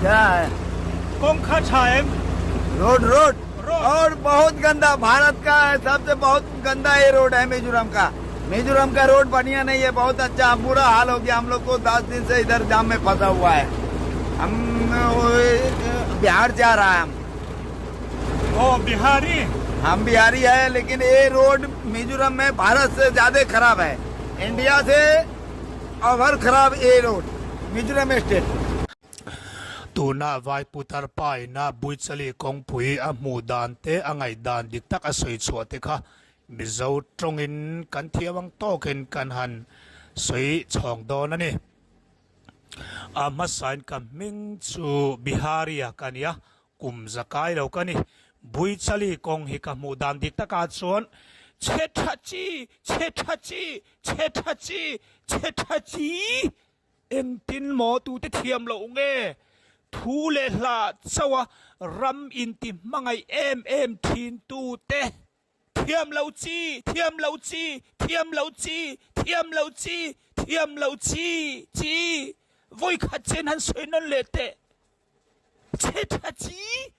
क्या है Kawng kha tha em? Road road Road. और बहुत गंदा भारत का है सबसे बहुत गंदा ये रोड है मिजोरम का मिजोरम का रोड बढ़िया नहीं है बहुत अच्छा बुरा हाल हो गया हम लोग को दस दिन से इधर जाम में फंसा हुआ है हम वो, बिहार जा रहा है हम Oh, Bihari. हम बिहारी है लेकिन ये रोड मिजोरम में भारत से ज्यादा खराब है इंडिया से ओवर खराब ये road Mizoram state Tuna vai putar pa ina Buichali kawngpui a hmuh dan te a ngaihdan dik tak a sawi chhuah te kha Mizo tawngin kan thiam ang tawkin kan han sawi chhawng dawn a ni. A hmasain ka hming chu Bihari-a ka ni a, kum za kai lo ka ni. Buichali kawng hi ka hmuh dan dik takah chuan chhe tha chi, chhe tha chi, chhe tha chi, chhe tha chi! Engtin maw tute thiam loh nge? Thu leh hla chauha ram inti hmangaih em em thin tute thiam lo chi, thiam lo chi, thiam lo chi, thiam lo chi, thiam lo chi, chi, vawikhat chen han sawi nawn leh teh. Chhe tha chi!